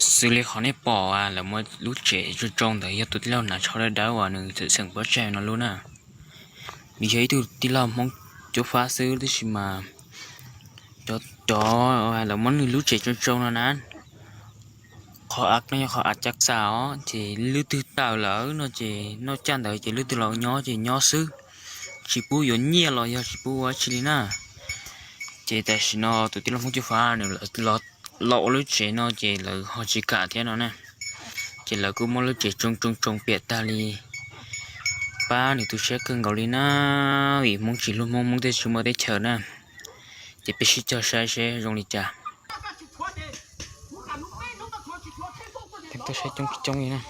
Xws li qhov nej pom lawv muab lub tsev tsoo tsoo ntawd yog tus tij laug hnav tsho dawb dawb uas nws txawm xeem pob tsaig no lub na. Nws yog ib tug tij laug Hmoob Cuab Fab xwb tab sis mas cov, cov lawv muab nws lub tsev tsoo tsoo no na, qhov av no yog qhov av cav xam os, ces lub twg tawm lawm no ces noj caj ntawd ces lub twg los nyob ces nyob xwb, tsis pub yuav nyiaj los yog tsis pub ua dab tsi li na. Ces tam sim no tus tij laug Hmoob Cuab Fab nws lawv los ua lub tsev no ces lawv ho tsis kam thiab no na. Ces lawv kuj muab lub tsev tsoo tsoo tsoo piam tag li, pab nws tu siab kawg nkaus li na, vim Hmoob tsis hlub Hmoob, Hmoob thiaj tsis muaj teb chaws na. Ces peb sib cog saib seb zoo li cas. Tuaj saib coob coob li na.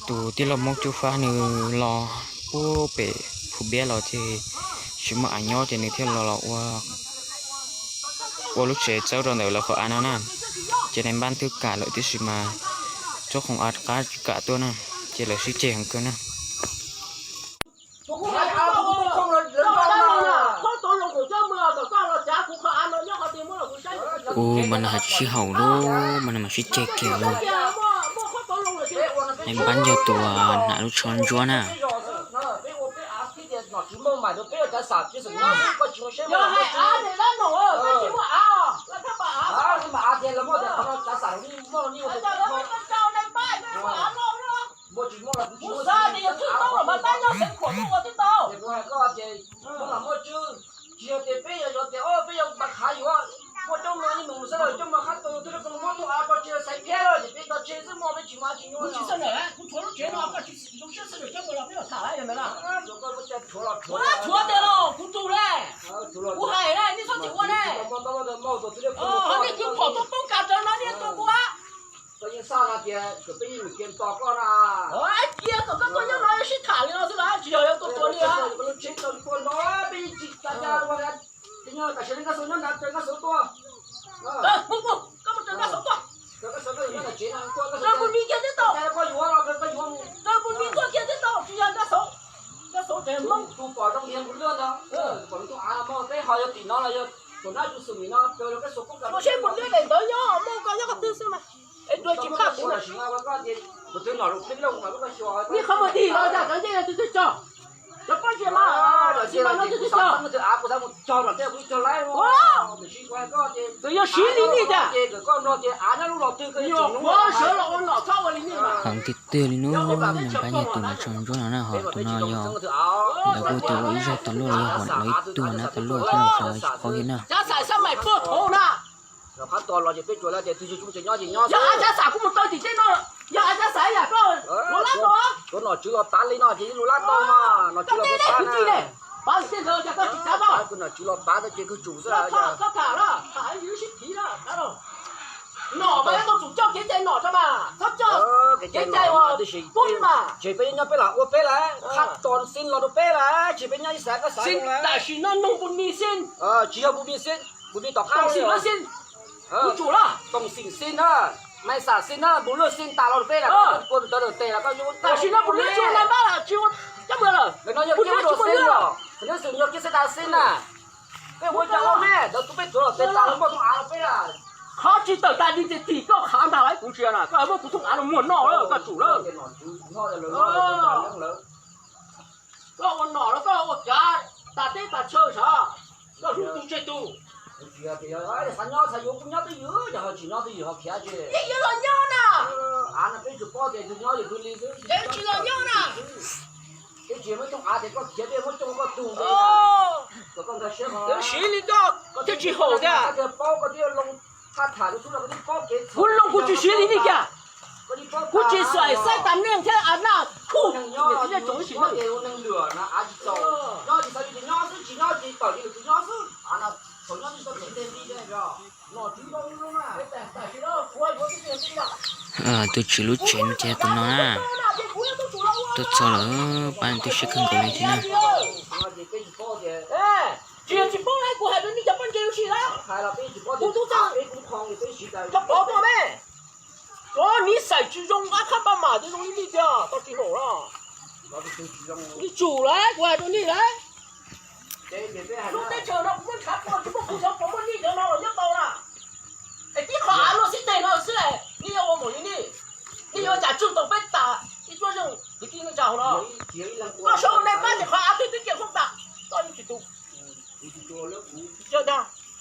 Tus tij laug Hmoob Cuab Fab nws los puag pem Phu Npiab los ces tsis muaj av nyob ces nws thiaj los los ua, ua lub tsev txawb rau ntawm lawv qhov av no na. Ces nais npab twb kam lawm tab sis mas tsob qhov av qab tsis kam tuaj na, ces lawv sib ceg heev kawg na. Ua mas nws hais tsis sib haum lawm, mas nws mam sib ceg kiag lawm. Nais npab yog tus hnav lub tsho ntsuab na. Tsis yog tias peb yog, yog tias peb yog npaj khav yuav muaj coob no ib nus xwb lawm, coob no qab tus twb muab tus av tso tseg xaiv phiab lawm ces peb tso tseg xwb mog, peb tsis muaj tsis nyuaj. Kuv tsis xav nawm, kuv tshuav lub tsev no koj tsis zoo siab xwb nawm coj mus los peb los tham ib yam ntawd na. Tshuav tiag los kuv tus le, kuv hais na nej txhob txwm ua ne. Nej kwv phom tuaj poob kas rawv no nej tus kuv. Cia kom koj tuaj nyob no sib tham li no xwb los tsis yog yuav tuaj tua li. Koj mus raws Nkaj Xauv tuaj. Raws Npus Mis kiag thiab tau. Raws Npus Mis tuaj kiag thiab tau, tsis yog Nkaj Xauv. Nkaj Xauv tseem Hmoob. Peb ho yog tim no los yog tus nab tus xum no, ua siab mus liab daim ntawd nyob, muaj koj nyob qhov twg xwb mas. Es dua tsis qab kuv. Nej qhov muag dig los yog cov ncej tus twg tso, cov pob zia mas, tsis mas no tus twg tso. Tus yog siv li nej tiag, nyuam qhuav sawv los ua nom txhob ua li nej mas. Heev tiag tiag li no, nws pab yog tus hnav tsho ntsuab no na, ho tus no yog lawv kuj tus ua ib zaug tas luaj los yog lawv ib tug hnav tas luaj thiab los tsis paub thiab na. Cov xaiv xab maim puag thaum na. Yog av cov xaiv kuv mus tau tim tej no, yog av cov xaiv yam koj ua lab tau. Nom tswv los tav li no ces luag lab tau mas, nom tswv los tav na. Nom tswv los tav ces kawg tsum xwb. Nom mas yuav tau tsum coj kev cai nom tso mas, txhob coj kev cai uas kub mas. Tsis peb nyob peb los ua peb lawm, qhab tos xib los rau peb lawm, tsis peb nyob ib xav koj xav. Tam sim no noog npus mis xib. Tsis yog npus mis xib, npus mis tom qab xib. Kuv tsum lawm. Toom xim xib na, mais xam xib na, npus lwj xib tas los rau peb lawm, kua tus tawv tes los koj yuav. Tam sim no npus lwj tsis ua nais npab lawm, tsis ua coj mus lawm. Npus lwj tsis ua nais npab lawm. Nws xwm yog kiag xib tas xib na. Peb ua cas ua me ntawd tus peb tuav los tes tas los muaj tus av los peb lawm. Qhov tsis tawm tas di ces tim koj qhav ntag lauj, kuv ntsia na, koj muab kuv thoob av los muag noj lawm, koj tsum lawm. Koj ua nom los koj ua kav tas teb tas chaw sav, koj hlub tus tseg tus. Xav nyob xav yuav kuj nyob twj ywm, yog ho tsis nyob twj ywm ho khiav tsis. Yeej yuav los nyob na. Av no peb tsis paub tias tus nyob yog tus li xwb. Yeej tsis los nyob na. Peb tsis muab coob av tias koj khiav peb muab coob koj tug ntej. Kom koj nkag siab. Siv li koj thiaj tsis haum tiag. Koj thiaj paub koj thiaj loo thaj tham rau tub los koj thiaj paub kev txhaum. Kuv loo kuv tsis siv li nej kiag. Kuv tsis xav saib tas neej thiab av naj kuj tsis nyob tsis tau ib sim neej. Nyob tsis tau ces nyob xwb, tsis nyob ces tawm li lwm tus nyob xwb. Av no thaum nyob tsis tau kev nteg li. Tus tswv lub tsev no ces tus no na, tuaj txog lawm pab nws tu siab kawg nkaus li thiab na. Tsis yog tsis paub na, kuv hais rau nej cov poj ntse ua si na. Kuv tus txaj, cov pov tuaj me. Cov niv xais tsis zoo, ab khab npaj mam tsis zoo li nej tiag, tau tsis haum los. Li tsum lawm, kuv hais rau nej lawm. Lub teb chaws no kuv muab ntshav pua tsis muaj kuv cov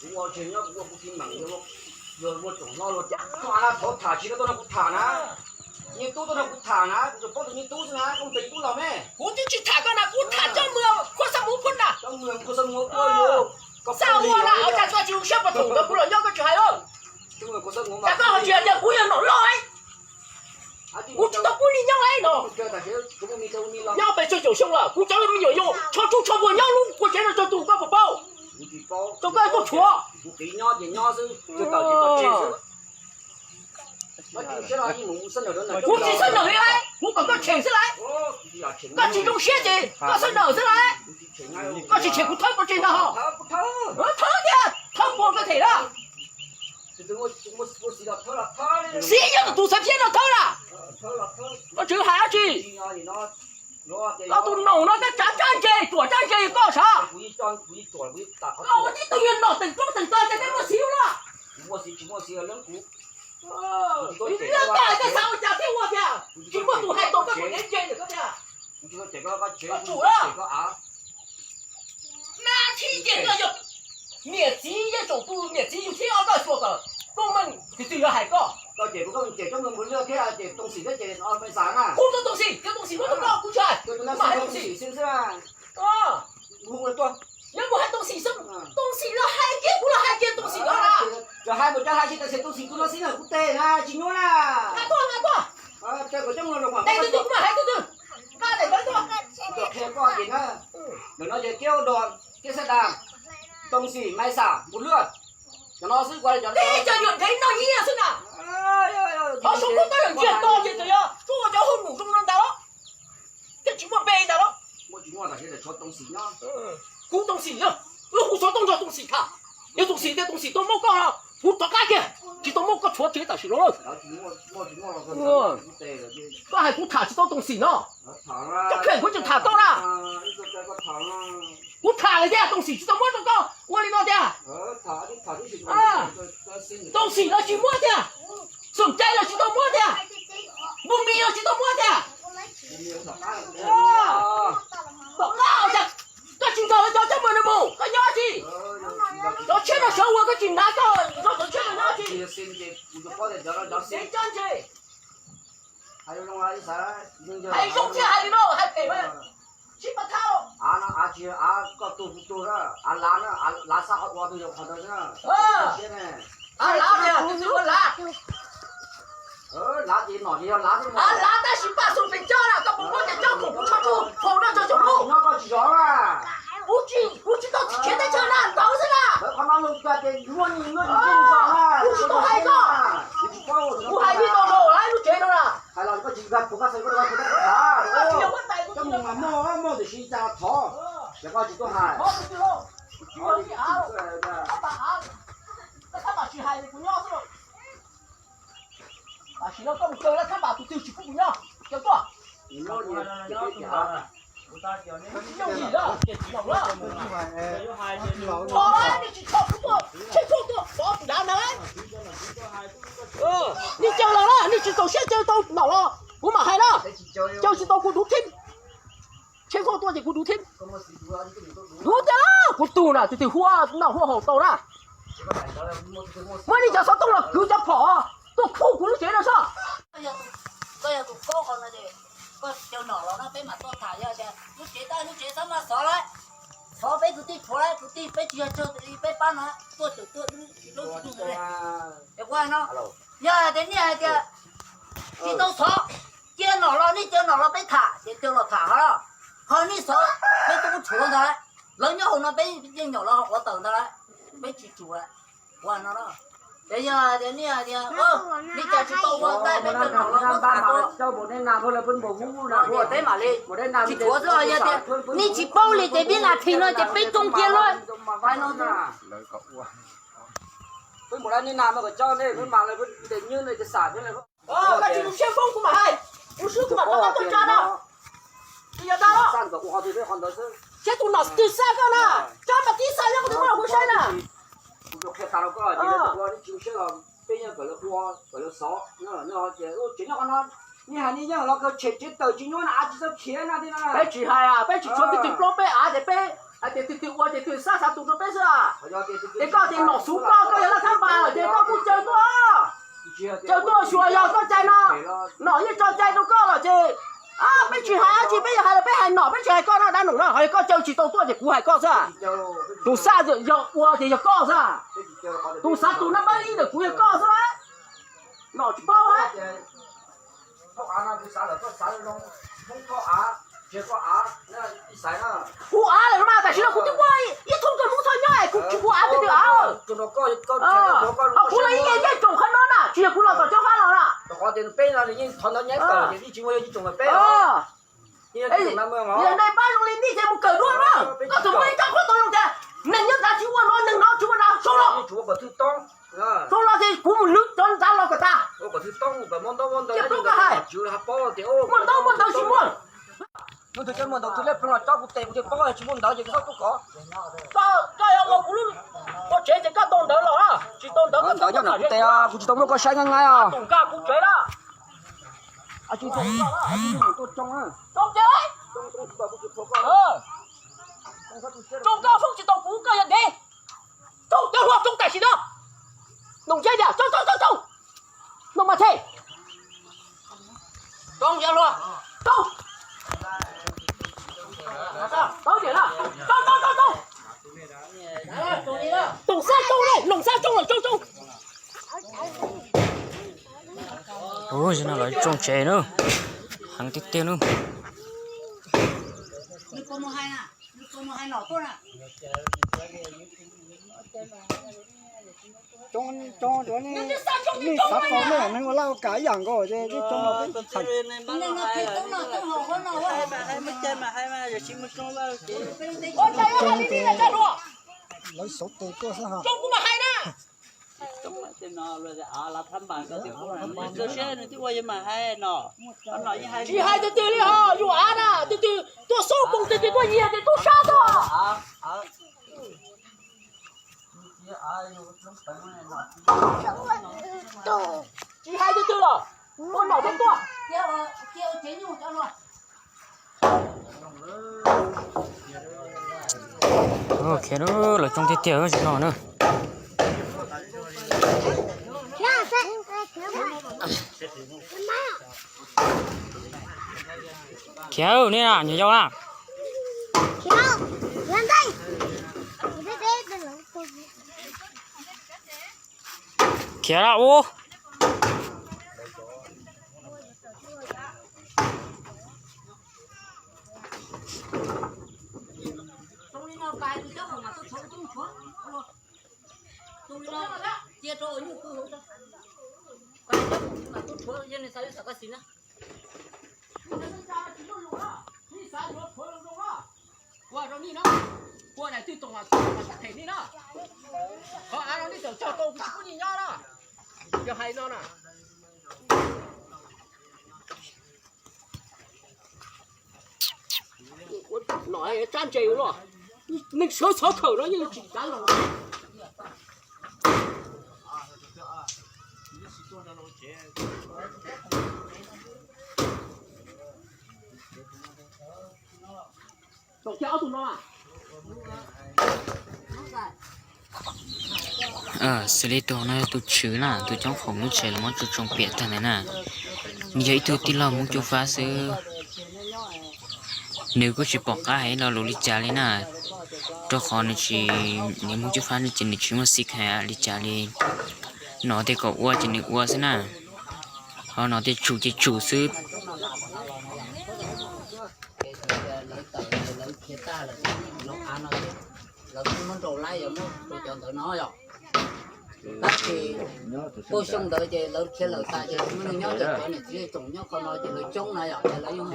Kuv ua tsev nyob kuv ua kuv tsis meem, yog luag tsoom hlob luag tias thov tham tsis tau tuaj nrog kuv tham na, niag tub tuaj nrog kuv tham na, kuv tsuas paub tus niag tub xwb na, koj mus pe tub los me. Kuv twb tsis tham koj na, kuv tham coj mus khuab xab muv phub na. Coj mus khuab xab muv phub yus. Xab ua na, ua cas koj tsis zoo siab puas thaum ntawd kuv los nyob koj tsis hais los. Cas koj ho tsis hais tias kuv yog nom loj es kuv tsis tau pub li nyob es no. Nyob pes tsawg caum xyoo lawm, kuv cov me nyuam yaus tsho tsuj tsho npuag nyob lub kua tsev no tsawg tus koj puas paub? Rau koj tuaj tshuav. Kuv tsis xwb nawm li, kuv kom koj tshem xwb lauj. Koj tsis zoo siab ces koj xwb nawm xwb lauj. Koj tsis tshem kuv thawb pov tseg ntag ho. Thawb tiag, thawb puag koj them na. Xiv yog tus txhav thiab no thawb na. Koj tsis hais dab tsi. Koj tus noom no koj tsav tsab ntse, ruam tsab ntse koj sav. Koj ua tib tug yog nom teem roob teem tog ces peb muaj xiv ua luaj. Ib tug koj xav ua cas thiaj ua tiag, tsis muaj tus hais tau koj tus kev ntse ntawm koj tiag. Koj tsum na. Nab thib ces koj yog niam txiv, yeej tsoom tus niam txiv yug thib ob koj xyuas kom koob meej, tus twg yuav hais koj. Kuv tus Tooj Xim, cov Tooj Xim muab rau koj kuv tsis hais, kuv mam hais Tooj Xim. Yog mus hais Tooj Xim xwb, Tooj Xim los hais kiag, kuv los hais kiag Tooj Xim no na. Cov hais mus cov hais tsis tau, Tooj Xim tus no xwb na kuv tes na tsis nyuaj na. Hais tuaj, hais tuaj. Tes twg twg kuv mam hais tuaj twg. Qab tes koj tuaj. Kuv qhia koj ces na, ntawm no ces Kiab Ua Dog, Kiab Xab Das, Tooj Xim, Maiv Xam, Npus Luaj, cov no xwb, kuv cov teb cov yuam nrhiav noj nyiaj xwb na. Qhov saum koj tau yog ntsiag to ces txawm yog tsuas ua cov hauj lwm zoo no ntag los, thiaj tsis muaj npe ntag los. Kuv Tooj Xim, wb hu xov tooj nrog Tooj Xim tham. Yog Tooj Xim tias Tooj Xim tau muab koj, kuv rov qab kiag, tsis tau muab koj tshuav tsev tam sim no lawm. Koj hais kuv tham tsis tau Tooj Xim no. Koj kheej kuv tseem tham tau na. Kuv tham lawm tiag, Tooj Xim tsis tau muab rau koj ua li no tiag. Tooj Xim no tsis muab tiag. Xum Cai los tsis tau muab tiag. Npus Mis los tsis tau muab tiag. Tom qab cas koj tsis nrog lawv cov coj mus no mus, koj nyob tsis? Cov tshiab no sawv ua koj tsis hnav koj nrog cov tshiab no nyob tsis? Cov ntse. Hais zoo thiab hais li no hais phem mas sib pab thab. Av no av tsis yog av koj tug kuv tug na, av lav na, av lav xab qhov ua tug yog qhov ntawd xwb na. Av lav tiag, tus twg ua lav? Lav ces nom ces yog lav xwb. Av lav tab sis paj xu pes coj na, koj puas muab cov coj khoom kuv tsho tsuj phaum no rau saum lub? Nyob koj tsis zov na. Kuv tsis, kuv tsis tau txim khiav teb chaws na, ntawd xwb na. Qhov no luag cog ces muaj ni muaj ni. Kuv tsis tau hais koj. Kuv hais li no rau lawv lub tsev no na. Hais los koj tsis, koj tsis, koj tsis, koj tsis, koj tsis, koj mus mas muaj, muaj tiam sis cas thov, ces koj tsis tuaj hais. Tam sim no koj mus caw lawv thab npas tus twg tsis pub kuv nyob, caw tuaj. Thov nej tsis txhob kuv tuaj, tsheb tshuaj tuaj pov kuv dav ntag. Nej caw los na, nej tsis txaus siab caw tau nom los kuv mam hais na. Caw tsis tau kuv duv thib, tsheb tshuaj tuaj ces kuv duv thib. Duv tiag, kuv tug na, tus twg hu noj hu haus tau na. Muab nej cov xov tooj los kwv cov phom tuaj khuj kuv lub tsev no soj. Koj yog tus kaub qhov no ces koj caw nom los no peb mam tuaj tham, yog tias lub tsev tab lub tsev txhob maj xov lawm. Xov peb kwv tij tshuav lawm, kwv tij peb tsis yog tsawg li peb pab no tuaj tawm tuaj lub tsis lub tsis lub ntawd li. Es kuv hais no, yog tias nej hais tias tsis tau xov, cia nom los, nej caw nom los peb tham ces caw los tham ho. Ho nej xov peb tuaj muab tshuav ntag lawm, lawv nyob hauv no peb yeej nyom los ua tawm ntag lawm, peb tsis tsum lawm. Kuv hais no, ces yog tias nej hais tias nej cas tsis tau ua ntej peb caw nom los muab tham tuaj, peb mam li tsis tshuav xwb. Yog tias nej tsis paub li ces peb nas phis no ces peb tsoo cia luaj. Peb mus da nej nas mas kom coj nej peb mas lawv ntes nywb nej ces xam peb. Koj tsis zoo siab foob kuv mam hais, kuv swb kuv mam rov qab tuaj tsa no. Tsis yog ntag los, thiab tus nom twg xa koj na, tsa mas tib xa nyob kuv twb muab los kuv saib na. Kuv tsuas qhia tas rau koj tias ua nej tsis zoo siab los peb yeej kom lawv ua kom lawv xov no, nej ho tias tsev nyob qhov no, nej hais nej yeej los kawg tshem tsev tawm tsis nyuaj na, av tsis txawj khiav na thiab na. Peb tsis hais, peb tsis tshuav twg twg plaub peb av ces peb Hais tias twg twg ua ces twg xav xav tus rau peb xwb. Ces koj tias nom xub koj, koj yog laj thab npas lawm ces koj kuj caw tuaj. Caw tuaj xyuas yog koj cai no, nom yeej tso cai rau koj los ces peb tsis hais dab tsi, peb yog hais los peb hais nom, peb tsis hais koj no dab num no, ho yog koj caw tsis tau tuaj ces kuv hais koj xwb. Tus xav yog ua ces yog koj xwb. Tus xav tus nab pab ib ntawm kuv yog koj xwb. Nom tsis paub. Kuv av lawm mas tam sim no kuv twb muaj ib tug kawg Hmoob txhob nyob es kuv tsis kuv av twg twg av. Ho kuv los yeej yog yeej tsoom qhov no na, tsis yog kuv los tom cov fab los na. Yog nej pab zoo li nej ces mus kawm duab na. Koj txawm muaj ib co qhuab tau zoo tias neeg nyob nrad tsis ua no, neeg no tsis ua nrad, sau los. Sau los ces kuv mus lwv cov nrad los kom tas. Ces paub koj hais, muaj ntaub muaj ntawv tsis muaj. Hnub twg cov muaj ntawv twg liab ploog los cob kuv tes kuv thiaj paub, tsis muaj ntawv ces koj txhob tuaj kov. Koj yog ua kuv lub, ua tsev ces koj tau ntawv los, tsis tau ntawv koj txhob tuaj kov. Kuv tsis tau muab koj saib nqaij nqaij os. Tus nkag kuv tsev na. Tsoo ces, tsoo koj foob tsis tau kuv koj yog dev. Tsoo cov hluas tsoo tam sim no. Noom ntshe tias tsoo tsoo tsoo tsoo. Noom mas the. Tsoo cov hluas. Tsoo. Tau tias na. Tsoo tsoo tsoo tsoo. Noom xab tsoo ne, noom xab tsoo los tsoo tsoo. Ub, no lawv tsoo tsev na, heev tiag tiag na. Nej xav tau nej neeg ua laj ua kam ib yam nkaus ces nej tsoo los peb tsis txhais. Lawv xauv tes tuaj xwb ha. Tsis hais tus twg li ho, yus av na, tus twg tuaj xub poos tus twg tuaj nyiag tes tub sab tuaj. Tsis hais tus twg los, ua nom tuaj tuaj. Khiav, lawv tsoo tiag tiag no na. Khiav, nej na, nyuam yaus na. Khiav ua. Ua rau nej no, ua daim twg toom los txog los phem nej no. Qhov av no nej txawm cog tau kuv tsis pub nej nyob na. Yog hais no na. Nom tsab ntses los, neeg sawv txhov khawm no yeej tsis txav los. Xws li tus no yog tus tswv na, tus coob khoom lub tsev los muab tsoo tsoo piam tag ntawd na. Nws yog ib tug tij laug Hmoob Cub Fab xwb. Nws kuj tsis pom qab hais ib lo lus li cas li na, rau qhov nws tsis, nws Hmoob Cub Fab ces nws tsis muaj xib khas li cas li. Nom tias kom ua ces nws ua xwb na, ho nom tias tsum ces tsum xwb. Lawv khiav tag lawm, lawv av no lawv muab nrau laib yog muab rau cov ntawd no yom. Tab sis puag xyoo ntawd ces lawv khiav lawm tas ces muab nws nyob ces cov niam txiv yej tsoom nyob qhov no ces lawv coob na yom, ces lawv yeej muab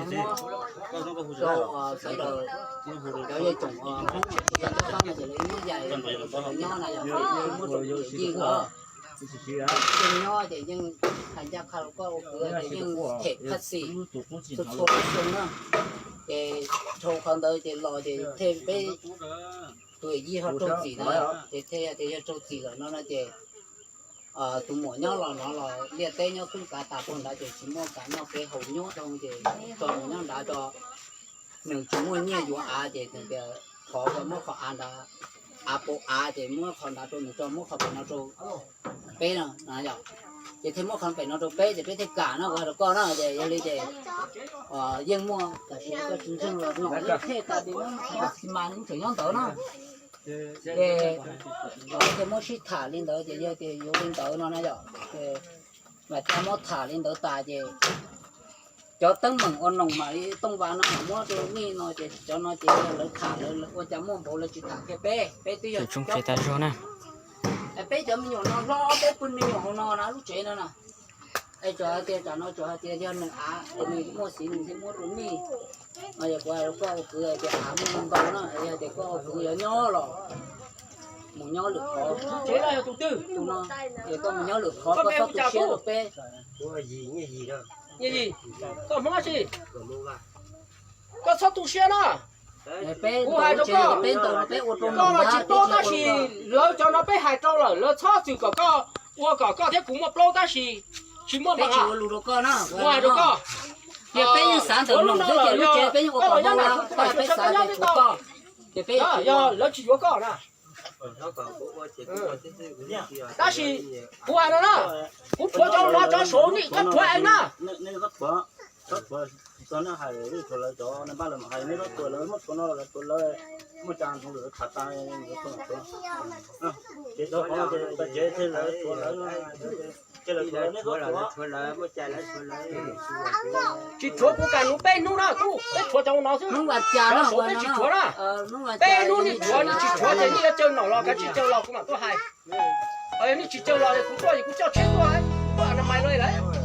rau sawv daws cov yej tsoom Hmoob cov tub fab no ces lawv muab yaim lawv nyob na yom, muab rau yij os. Yeej nyob ces yeej hais ncaj qha rau koj ua kwv tias yeej them phaj xis txhua txhua xyoo na. Ces dhau qhov ntawd ces los ces them peb tus yij ho raug txim na, ces them tias yog raug txim lawm no no ces tus muam nyob los no los liaj teb nyob khwb kav tas puag nrad ces tsis muaj kav noj kev haus nyuab dhau ces tso mus nyob nrad tso. Nws tsis muaj nyiaj yuav av ces nws tias Qhov muab qhov av ntawd, av pau av ces muab qhov ntawd rau nws tso, muab qhov pem no rau peb no yom. Ces thiaj muab qhov pem no rau peb ces peb thiaj kam no, kuv hais rau koj na. Ces yog li ces yeej muaj, tab sis koj tsis ntseeg los no, ib qhej tas ces muab xi mas tseem nyob ntawd na. Ces thiaj muab sib tham li ntawd ces yog tias yuav li ntawd no na yom. Ces mas thiaj muab tham li ntawd tas ces cov teeb meem ua noog mam li tooj vas no mam muab rau nej no ces cov no ces lawv tham lawv ua cas muaj npaum lawv tsis tham kiag peb, peb twb yog tsis tas zog na. Peb cov me nyuam no hlob, peb pw me nyuam hauv no na, lub tsev no na. Es tsuas hais tias tam no tsuas hais tias yog nws av es nws muaj xiv nws thiaj muab rau nej. No yog kuv hais rau koj ua kwv tias av muaj ntau na, yog tias koj ua kwv yuav nyob los mus nyob lwm qhov. Tsev no yog tus twg? Tus no, es koj mus nyob lwm qhov, koj txhob tu siab rau peb. Nyiaj Yis, koj Hmoob dab tsi? Koj txhob tu siab na. Kuv hais rau koj, koj los tsis paub tab sis lawv cov no peb hais rau lawm, lawv txhob txwm kom koj ua kom koj thiab kuv muaj plaub tab sis tsis muaj npam. Kuv hais rau koj, tias peb yeej xav ntawm no lawm, koj los nyob nram kuv pab, peb xav nyob teb tau. Yog lawv tsis yuav koj na. Tab sis kuv hais no na, kuv rhuav cov no rov saud nej koj rhuav ev na. Tsis rhuav kuv kam nws peb hnub na, peb rhuav cov no xwb. Rov saud peb tsis rhuav na. Peb hnub nej rhuav, nej tsis rhuav ces nej yuav caw nom los kav tsij caw los kuv mam tuaj hais. Nej tsis caw los kuv tuaj es kuv coj tsheb tuaj, kuv tuaj na mais lawm.